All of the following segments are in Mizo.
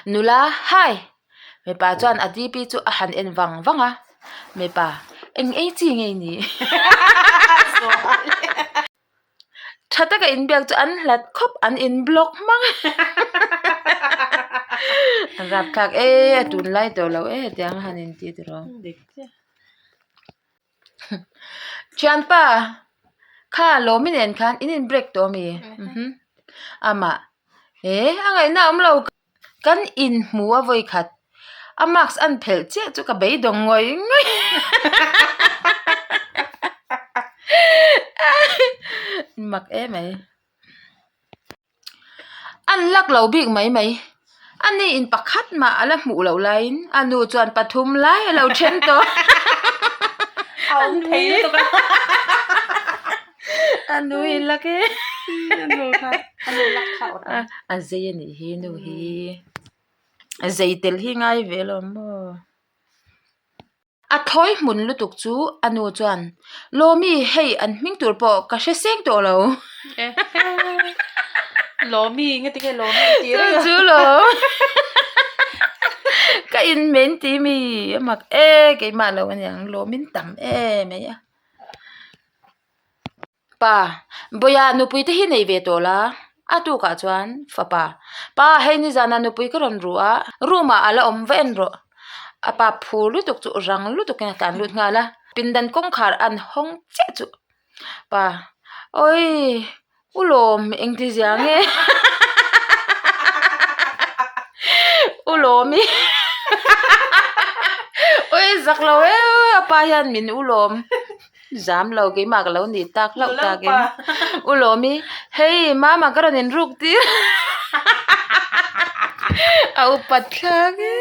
Nula, Hi! Mipa chuan a DP chu a han en vang vang a. Mipa, Eng ei chi nge i nih? Tha taka inbiak chu an hlat khawp an in block hmang a rapthlak e a tunlai tawh lo e tiang a han inti tawh thianpa kha lawmi nen khan in in break tawh ami amah he a ngaihna a awm lo. Kan inhmu a vawi khat, a mask an phelh chiah chu ka beidawng ngawih ngawih. Mak em mai. An lak lo bik mai mai. A ni in pakhat mah a la hmuh loh laiin a nu chuan pathum lai a lo then tawh. A awm thei lutuk a. A nu hi lak e. A nu kha a nu lak kha awt ang. A zei a nih hi nu hi. A zei tel hi ngai ve lo maw. A thawi hmun lutuk chu a nu chuan Lawmi hei an hming tur pawh ka hre seng tawh lo. Lawmi nge tinge Lawmi tih reng a. Chu chu lo. Ka inmen ti mi a mak e keimah lo aniang Lawmin tam em mai a. Pa, Bawia nupui te hi nei ve tawh la? A tukah chuan fapa, Pa, hei nizanah nupui ka rawn ru a, room ah a la awm va en rawh. A pa phur lutuk chu rang lutukin a tlan lut nghal a, pindan kawngkhar an hawng chiah chu Pa, Awii! U lawm engti zia nge U lawm i Ui zak lo e a pa hian min u lawm zam lo keimah ka lo nih tak hlauh takin U lawm i hei mama ka rawn inruk tir a upat thlak e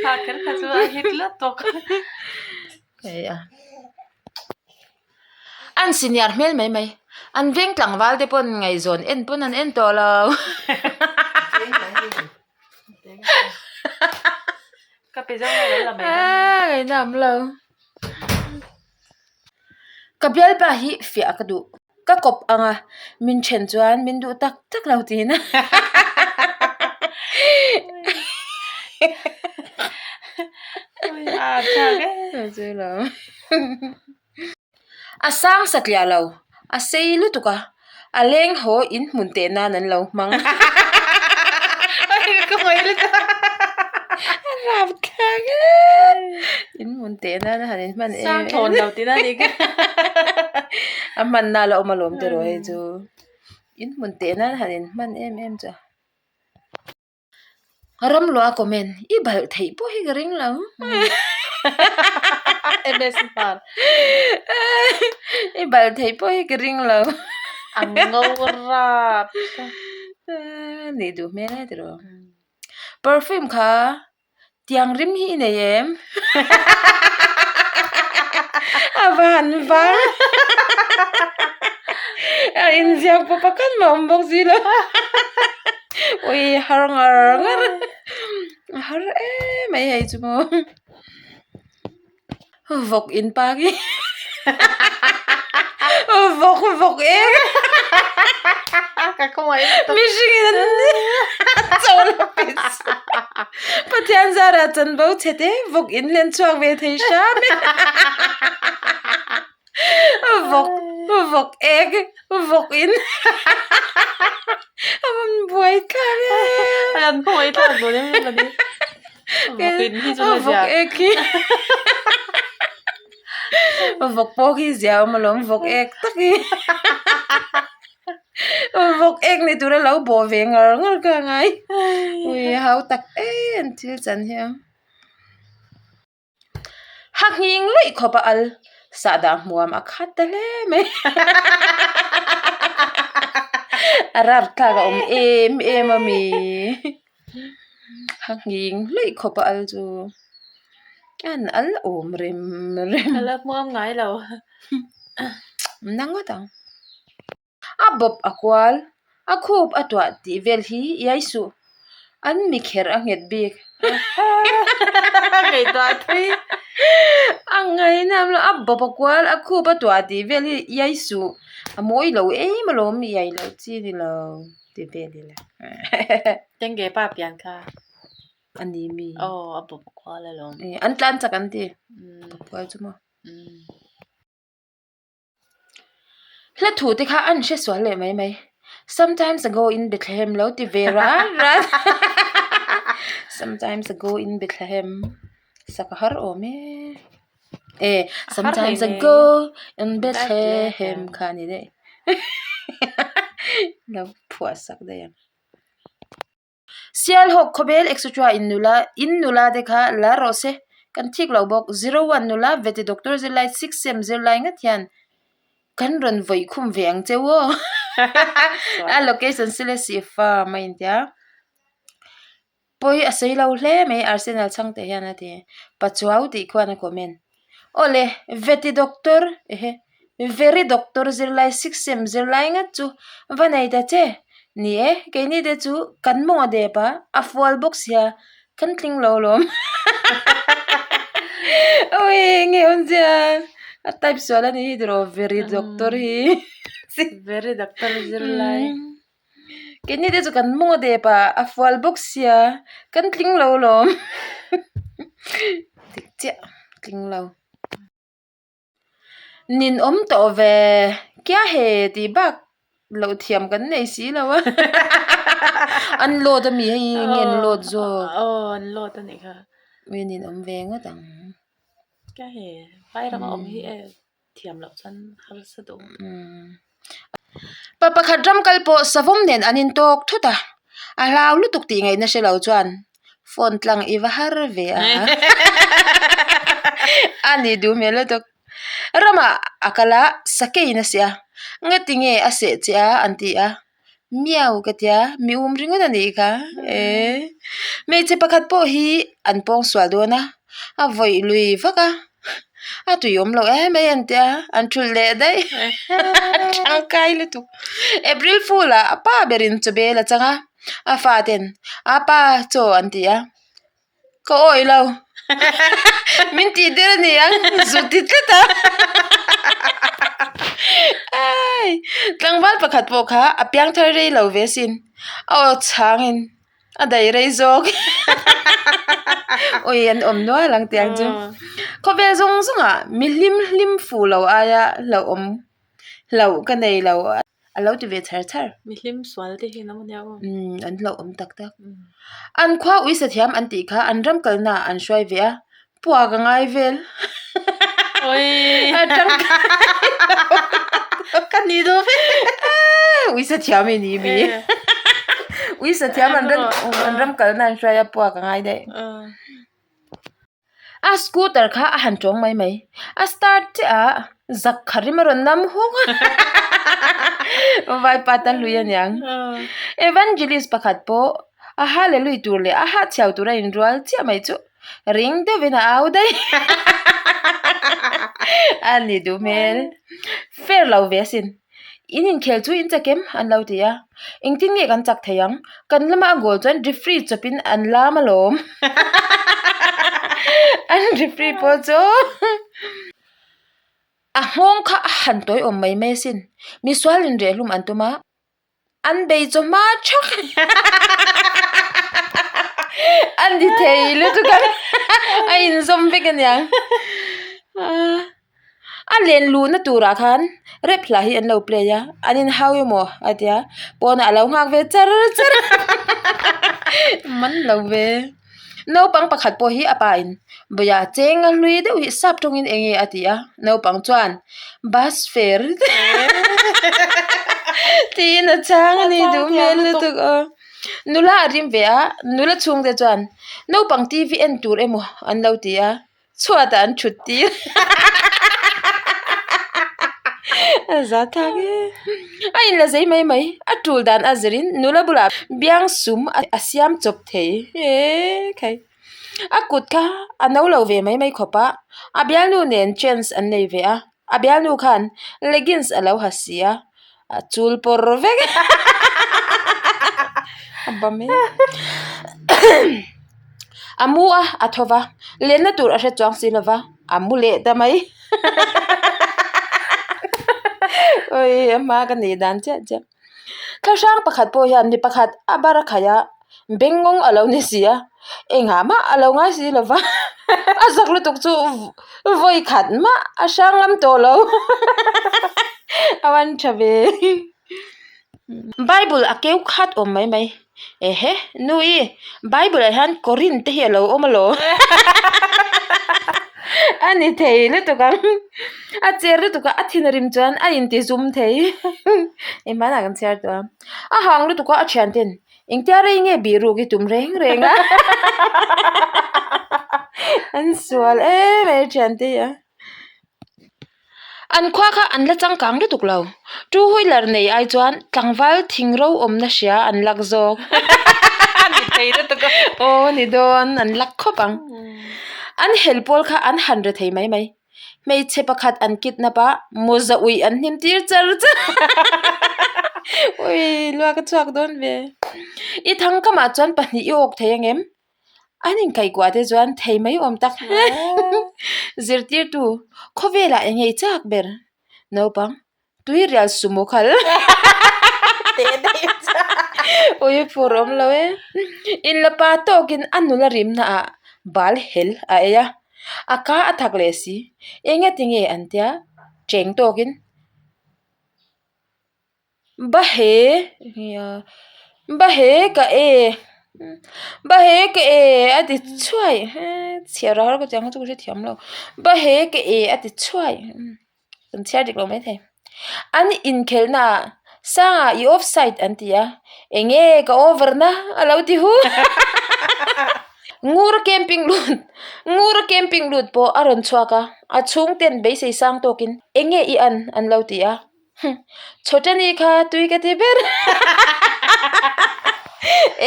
Kha kher kha chu a hit lat tawk Hei a. An senior hmel mai mai. An veng tlangval te pawn ngaihzawn en pawn an en tawh lo. Ka pe zo ngai lo la mai. Ngaihna awm lo. Ka bialpa hi fiah ka duh. Ka kawp ang a, min then chuan min duh tak tak lo tiin a. A sang satliah lo, a sei lutuk a, a leng haw in hmun teh nan an lo hmang. A rap thlak e, in hmun teh nan a han in hman em. Sang thawn lo tihna a ni ka. A hmanna a la awm alawm tiraw hei chu, in hmun teh nan a han in hman em em chu a. Ramluah comment i balh theih pawh hi ka ring lo. MS hmar. I balh theih pawh hi ka ring lo. A ngo rap. Nih duh hmel e tiraw. Perfume kha Tiang rim hi i nei em? A va han var. A inziak pawh pakhat mah awm bawk si lo. Ui har ngar ngar. A har em mai hei chu maw. Vawk in pa khi vawk vawk eng mihring in an chaw la pe chu Pathian zara chanvo chhe te vawk in len chhuak ve thei hram e vawk vawk ek vawk in a rawn buai thlak e an buai thlak dawn em em ani vawk in hi chu vawk ek hi vawk pawh khi zia awm alawm vawk ek tak hi vawk ek ni tura lo bawh ve ngar ngar kha a ngai ui hau tak em thil chan hian. Ha nghing luih khawp a al sahdah hmuam a khat ta hle mai a rap thlak a awm em em a mi ha nghing luih khawp a al chu an al awm rem rem a la hmuam ngai lo na ngawt ang. A bawp a kual, a khup a tuah tih vel hi iai suh. An mi kher a nghet bik. A ngaina awm lo, a bawp a kual, a khup a tuah tih vel hi iai suh. A mawi lo em alawm, iai loh chi ni lo. Ti vel ila. Tengge pa pian kha. A ni mi. Aw a bawp kual alawm. An tlan chak an ti. Bawp kual chu maw. Hla thu te kha an hre sual leh mai mai. Sometimes ago in Bethlehem lo ti ve ran ran. Sometimes ago in Bethlehem sak a har awm e. E sometimes ago in Bethlehem kha a ni daih. Lo phuah sak daih ang. Sialhawk khawvel etc in nula in nula te kha la rawh se kan thik lo bawk 01 nula veti doctor zirlai 6 sem zirlai ngat hian kan rawn vawih khum ve ang cheu aw a location Selesih farm a intia pawi a sawi lo hle mai Arsenal chhangte hian a ti Pachuau tih khuan a comment. Awle, veti doctor ehe very doctor zirlai six sem zirlai ngat chu va nei ta che. Ni e, keini te chu kan mawng a dep a, a fual bawk sia, kan tling lo lawm. Awii nge awmzia a type sual a ni hi tiraw very doctor hi. Very doctor zirlai. Keini te chu kan mawng a dep a, a fual bawk sia, kan tling lo lawm. Dik chiah tling lo. Nin awm tawh ve kia he tih bak loh thiam kan nei si lo a. An load ami hei nge an load zawk? Aw an load a nih kha. Mi nin awm ve ngawt ang. Kia he vai rama awm hi e. Thiam loh chuan harsa duh. Pa pakhat ram kal pawh savawm nen an intawk thut a, a hlau lutuk tih ngaihna hre lo chuan phone tlang i va har ve a. A ni duh hmel lutuk. Ramah a kal a, sakeiin a seh a, ngati nge a seh che a an ti a, miau ka tia, mi um ringawt a nih kha e. Hmeichhe pakhat pawh hi an pawng sual dawn a, a vawih lui vak a, a tui awm loh em mai an tia, an thulh leh daih a tangkai lutuk. April fool ah a pa berin chawbel a chang a, a faten a pa chaw an ti a. Ka awih lo. Min tih der a ni ang zu ti tlat a. Ai tlangval pakhat pawh kha a piang thar rei lo ve sin. A aw chhangin a daih rei zawk. Ui an awm nual ang tiang chu. Khawvel zawng zawngah mi hlim hlim fuh lo aia hlauhawm hlauh ka nei lo. A lo ti ve char char. Mi hlim sual te hi an awm ania aw. Umm an hlauhawm tak tak. An khua uisa thiam an tih kha an ram kalna ah an hruai ve a, puak a ngai vel. Oi. A tangkai lo. Ka ni duh ve. Uisa thiam i ni mi. Uisa thiam an ram an ram kalna an hruai a puak a ngai daih. A scooter kha a han tawng mai mai. A start chiah a, zak kha rim a rawn nam huk a. Vaipa ta hlui aniang. Evangelist pakhat pawh a hallelui tur leh a hahchhiau tur a inrual chiah mai chu ring deuhin a au daih. A ni duh hmel. Fair lo ve asin. In inkhel chu in chak em? An lo ti a. Engtin nge kan chak thei ang? Kan lama a goal chuan referee chawpin an lam alawm. An referee pawh chu a nghawng kha a han tawi awm mai mai asin. Misual inrehhlum an tum a. An bei chaw hma thak a ni thei lutuk a a inzawm vek aniang a len luhna turah khan rep hla hi an lo play a an inhau emaw a tia pawnah a lo nghak ve char char a man lo ve. Naupang pakhat pawh hi a pa in Bawia cheng a hlui deuh hi sap tawngin eng nge a ti a, naupang chuan bus fare tiin a chhang a ni duh hmel lutuk aw. Nula a rim ve a, nula chhungte chuan naupang TV en tur emaw an lo ti a. Chhuatah an thut tir. A za thak e. A inla zei mai mai. A tul dan a zirin nula bulah biang sum a siam chawp thei. Eee khai. A kut kha a no lo ve mai mai khawp a. A bialnu nen chance an nei ve a. A bialnu khan leggings a lo ha si a. A chul pawr vek a ba mai a mu a a tho va lenna tur a hre chuang si lova a mu leh ta mai awii a hma ka nih dan chiah chiah. Thlahrang pakhat pawh hian mi pakhat a bar a khaih a, bengngawng a lo ni si a, engah mah a lo ngai si lo va, a zak lutuk chu vawi khat mah a hrang ngam tawh lo a van tha ve. Bible a keu khat awm mai mai ehe nui bible ah hian korin te hi a lo awm alawm a ni thei lutuk ang a cher lutuk a a thin a rim chuan a inti zum thei engmah kan chhiar tawh a a hang lutuk a a thian ten engtia rei nge bihruk i tum reng reng a an sual em em thian te hi a. An khua kha an la changkang lutuk lo. Two wheeler nei ai chuan tlangval thing ro awmna hria an lak zawk. Ni thei lutuk a. Aw ni dawn an lak khawp ang. An hel pawl kha an han re thei mai mai. Hmeichhe pakhat an kidnap a, mawza uih an hnim tir char char. Ui luak a chhuak dawn ve. I thangkamah chuan pahnih i awk thei angem? An inkaihkuah te chuan thei mai awm tak zirtirtu khawvelah eng ngei chak ber naupang tui rial sumo khal ui phur awm lo e inla pa tawkin a nula rimna ah bal hel a ei a a ka a thak leh si eng ati nge an tia cheng tawkin. Bahe bahe ka e bahe ka e a ti chhuai chhiar a har ka ti ang chu ka hrethiam lo bahe ka e a ti chhuai kan chhiar dik lo maithei an inkhelh naah sangah i offside an ti a eng nge ka over na a lo ti hu ngur camping lut ngur camping lut pawh a rawn chhuak a a chhung ten beisei sang tawkin eng nge i an an lo ti a. Chhawtani kha tui ka ti ber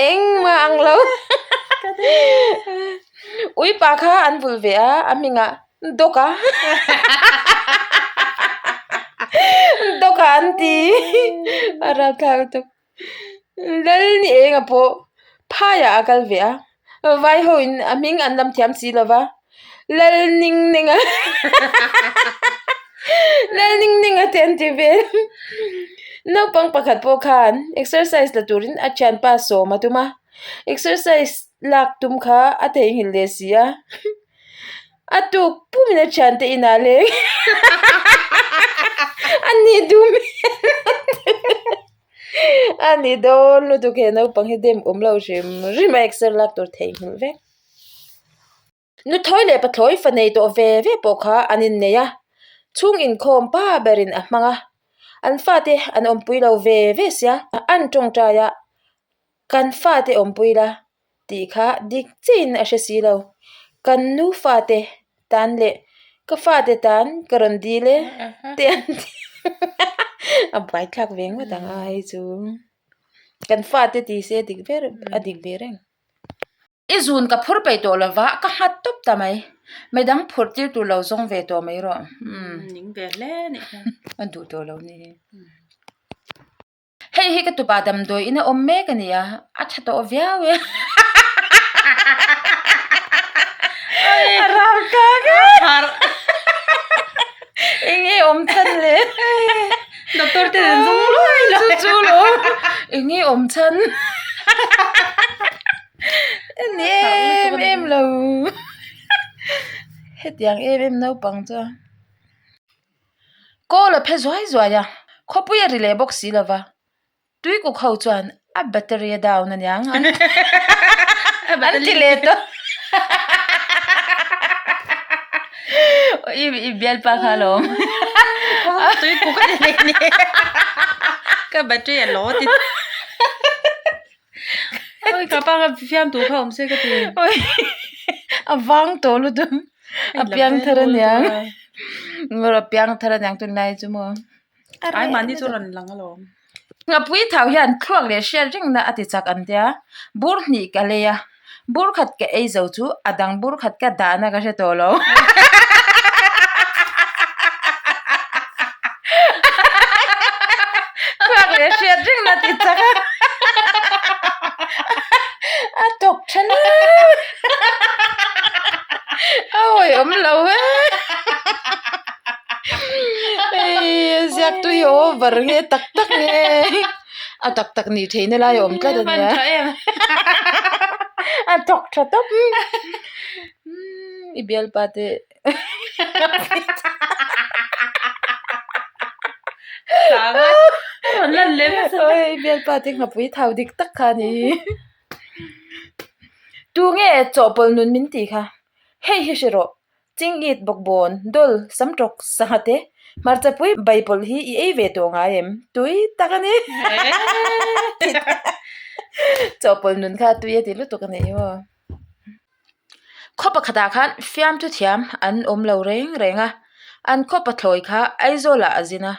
engmah ang lo uipa kha an vul ve a a hmingah dawk a dawk a an ti a rapthlak lutuk lal ni eng a pawh phaiah a kal ve a vai ho in a hming an lam thiam si lova lal ning ning a lal ning ning a te an ti vel naupang pakhat pawh khan exercise la turin a thianpa sawm a tum a exercise lak tum kha a theihnghilh leh si a a tuk pumin a thiante inah leng a ni duh hmel a ni dawn lutuk he naupang hi dem awm lo hrim hrim a exer lak tur theihnghilh vek. Nuthawi leh pathlawi fa nei tawh ve ve pawh kha an innei a, chhung inkhawm pa berin a hmang a, an fate an awmpui lo ve ve sia, an tawngtai a, kan fate awmpui la tih kha dik chiahin a hre si lo, kan nu fate tan leh ka fate tan ka rawn dil e te an ti a buaithlak ve ngawt ang a hei chu kan fate ti se dik ber a dik ve reng. I zun ka phur peih tawh lova ka nghat tawp ta mai. Midang phurh tir tur lo zawng ve tawh mai rawh. Umm. Ning ve hle nih kha. A duh tawh lo ni. Hei hi ka tupa damdawi in a awm mek a ni a, a tha tawh viau e. A ral kak e. Eng nge awm chhan le? Doctor te an zawng luai luai. Chu chu lo. Eng nge awm chhan? Ni em em lo. Hetiang em em naupang chuan. Kawl a phe zuai zuai a, khawpui a ri leh bawk si lova. Tuikuk ho chuan a battery a down aniang an an ti leh tawh. I i bialpa kha alawm. Tuikuk a ni leh ni. Ka battery a lo ti. Oi ka pa kha fiam tur kha awm se ka ti. Oi a vang tawh lutuk a piang thar aniang. Ngawr a piang thar aniang tunlai chu maw. Ai mahni chu rawn lang alawm. Ngapui thau hian thluak leh hriat ringna a ti chak an tia, bur hnih ka lei a, bur khat ka ei zo chu a dang bur khat ka dahna ka hre tawh lo. Thluak leh hriat ringna a ti chak a, a tawk tha hle. A awihawm lo e. Hei ziak tui over nge tak tak nge. A tak tak nih theihna lai a awm tlat a nia. A thawk tha tawp. I bialpa te I bialpa te nghapui thau dik tak kha a ni. Tunge chawhpawlh nun min tih kha? Hei hi hre rawh. Chingit bawkbawn, dawl, samtawk, sangha te, hmarcha pui baipawlh hi i ei ve tawh ngai em? Tui tak a ni. Chawhpawlh nun kha tui a ti lutuk a ni maw? Khaw pakhatah khan fiamthu thiam an awm lo reng reng a, an khaw pathlawi kha Aizawlah a zin a,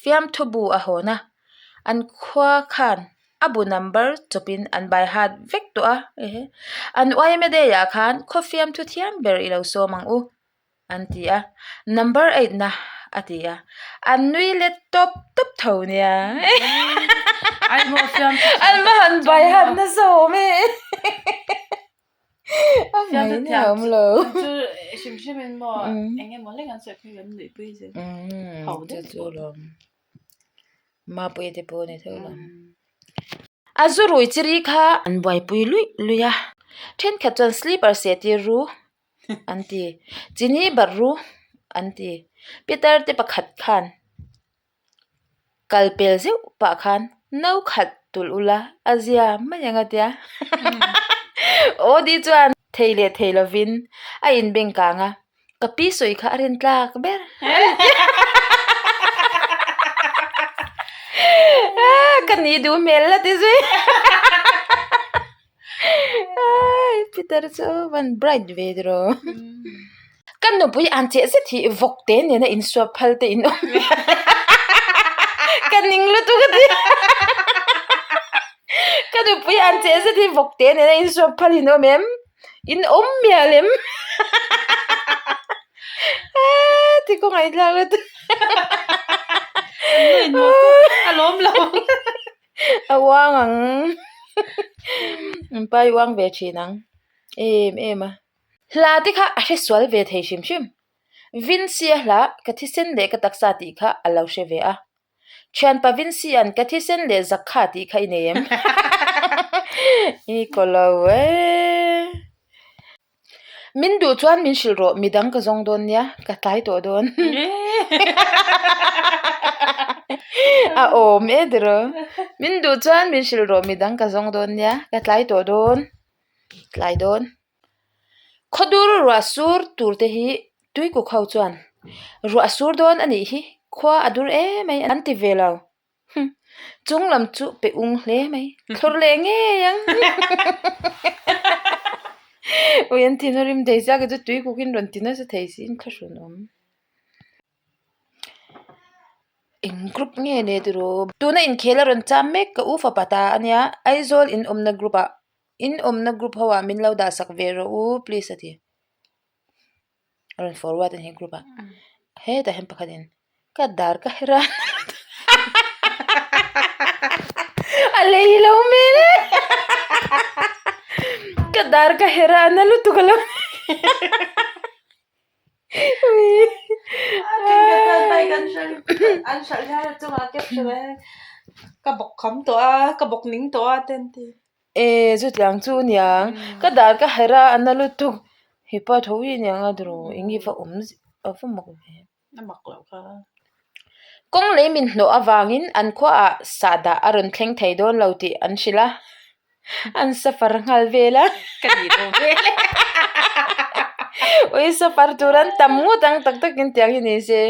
fiamthu bu a hawn a, an khua khan A bu number chawpin an bai hat vek tawh a, ehe. An yma day ah khan khawfiam thu thiam ber i lo sawm ang u, an ti a. Number eight na a ti a. An nui let tawp tawp tho nia. An va han bai hat nasa awm e. A ngaihna a awm lo. Chu hrim hrim in maw eng emaw hlek an sawi phei kan nuihpui zel. Ho deuh chu lawm. Mapuia te pawh a ni theuh lo. A zu rui chi ri kha an buaipui luih luih a, thenkhat chuan slipper seh tir ru an ti, chini barh ru an ti. Peter te pakhat khan kal pel zeuh pah khan no khat tulh ula a zia mai ang a tia. Aw di chuan thei leh thei lovin a inbeng kang a. Ka pi sawi kha a rin tlak ber. Ka ni duh hmel la ti zui. Peter chu van bright ve tiraw. Ka nupui an cheh zet hi vawk te nena insuap phal te in awm. Ka ning lutuk a ti. Ka nupui an cheh zet hi vawk te nena insuap phal in awm em? In awm mial em? Ti kawng a inthlak lutuk. A lawm lo. A uang ang. An pai uang ve thin ang. Em em a. Hla te kha a hre sual ve thei hrim hrim. Vincy a hla ka thisen leh ka taksa tih kha a lo hre ve a. Thianpa Vincy an ka thisen leh zak kha tih kha i nei em? I kaw lo e. Min duh chuan min hrilh rawh, midang ka zawng dawn nia, ka tlai tawh dawn. A awm e tiraw. Min duh chuan min hrilh rawh, midang ka zawng dawn nia, ka tlai tawh dawn. Tlai dawn. Khawdur ruah sur tur te hi tuikuk ho chuan ruah sur dawn a nih hi khua a dur em mai an ti ve lo hum chung lam chu pe ung hle mai thlawr leh ngei ang ui an ti na rim thei sia kei chu tuikuk in rawn ti nasa thei si in thlahrun awm. Eng group nge le tiraw tuna inkhel a rawn cham mek ka u fapa ta a nia Aizawl in awmna group ah. In awmna group ho ah min lo dah sak ve rawh u please a ti. A rawn forward a ni group ah. Hetah hian pakhat in ka dar ka her a a lei lo hmel e ka dar ka her a na lutuk a lo Ka bawk kham tawh a ka bawk ning tawh a te an ti. E chutiang chu aniang ka dar ka herh a a na lutuk hepa tho hi aniang a dawr eng nge va awm a va mak ve a mak loh kha kawng lei min hnawh avangin an khuaah sahdah a rawn thleng thei dawn lo tih an hrilh a an safar nghal vel a ka ni dawn vel e ui safar tur an tam ngawt ang tak takin tiang hi ni se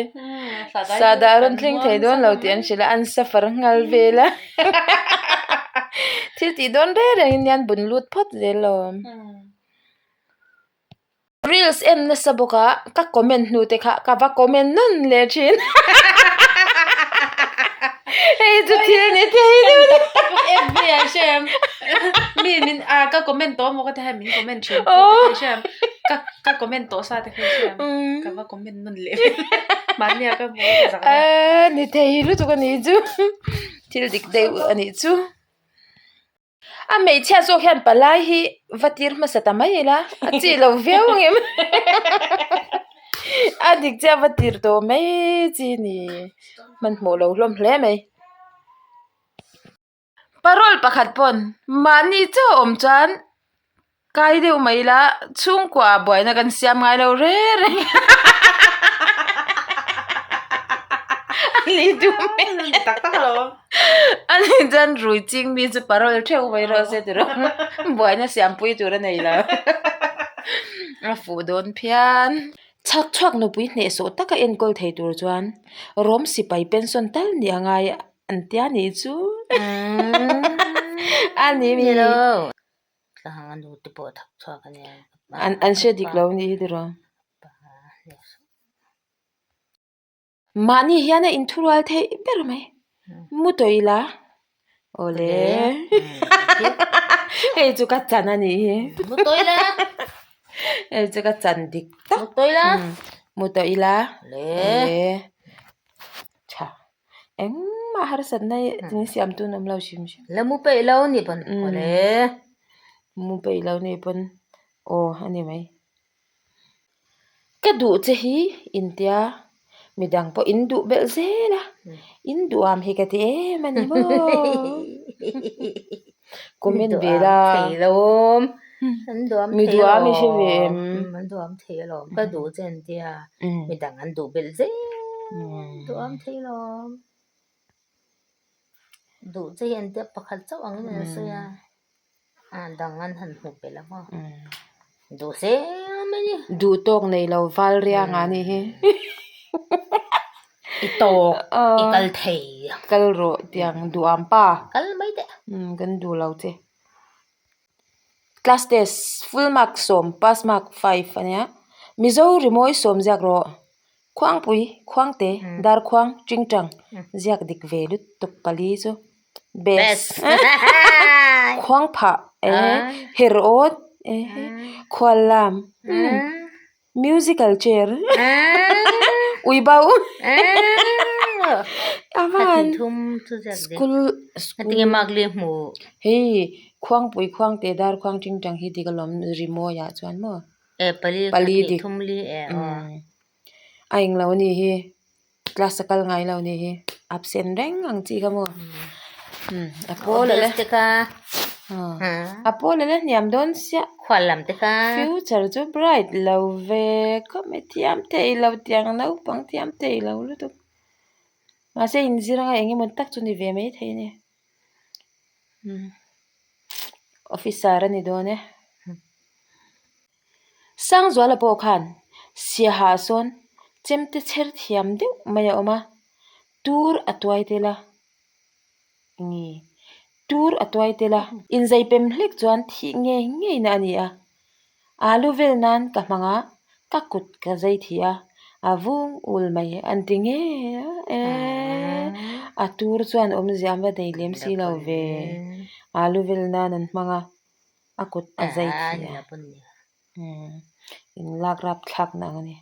sahdah a rawn thleng thei dawn lo tih an hrilh a an safar nghal vel a. Thil tih dawn reng reng in hian bun lut phawt zel lo. Reels en nasa bawk a, ka comment hnu te kha ka va comment nawn leh thin. Hei chu thil ni thei deuh ni. FB ah hre em? Mi min ah ka comment tawh maw ka ti hai min comment thin tu te kha hre em? Ka ka comment tawh sa te kha hre em? Ka va comment nawn leh. Mahnia ka hmu a ka zak a. Ni thei lutuk a ni chu. Thil dik deuh a nih chu. A hmeichhia zawk hian palai hi va tir hmasa ta mai ila a chi lo viau ang em. A dik chiah va tir tawh mai chi ni hmanhmawh lo hlawm hle mai. Parole pakhat pawn mahni chaw awm chuan kai deuh mai ila chhungkua buaina kan siam ngai lo reng reng ani duh mai tak tak lo ani chuan rui ching mi chu parole theuh mai rawh se tiraw buaina siampui tur a nei lo a fuh dawn phian. Chhak chhuak nupui hnehsawh taka enkawl thei tur chuan Rom sipai pension tal nih a ngai an tia nih chu a ni mi lo tlang a nu te pawh thak chhuak a nia an an hre dik lo nih hi tiraw mahni hian a inthurual theih ber mai mu tawh ila awle hei chu ka chan a nih hi mu tawh ila hei chu ka chan dik tak mu tawh ila mu tawh ila awle tha engmah harsatna in siam tun awm lo hrim hrim la mu peih lo ni pawn awle mu peih lo ni pawn aw a ni mai. Ka duh che hi intia midang pawh in duh belh zel a, in duham hi ka ti em a ni maw? Comment ve la. Thei lo awm. An duham Mi thei duham i hre ve em? An duham thei alawm. Ka duh che intia midang an duh belh zel. Duham thei lo awm. Duh che hi intia pakhat chauh angin an sawi a. A dang an han hmu belh a maw? Duh hle mai ni. Duh tawk nei lo val riang a nih hi. I tawk i kal thei. Kal rawh tiang duham pa. Kal mai teh. Kan duh lo che. Class test full mark sawm pass mark five a nia. Mizo rimawi sawm ziak rawh. Khuangpui, Khuangte, Darkhuang, Chingchang ziak dik ve lutuk pali chu best. Khuangphah e, Herawt e, Khuallam, Musical chair, Uibau Avan School Hei Khuangpui, Khuangte, Darkhuang, Chingchang hi dik alawm rimawiah chuan maw pali dik. A englo a nih hi class a kal ngai lo a nih hi absent reng ang chi kha maw umm a pawl a la a pawl a la hniam dawn chiah future chu bright lo ve khawp mai thiam thei lo tiang naupang thiam thei lo lutuk mahse inzir anga eng emaw tak chu ni ve maithei a ni umm officer a ni dawn e. Sangzuala pawh khan Siaha sawn chemte chher thiam deuh mai a awm a, tur a tuai tel a nge tur a tuai tel a, inzai pem hlek chuan thih ngei ngei na a ni a, alu vel nan ka hmang a, ka kut ka zai thih a, a vung ul mai an ti ngei a, eee a tur chuan awmzia an va nei lem si lo ve, alu vel nan an hmang a. A kut a zai thih a, in lak rap thlak na ang a ni.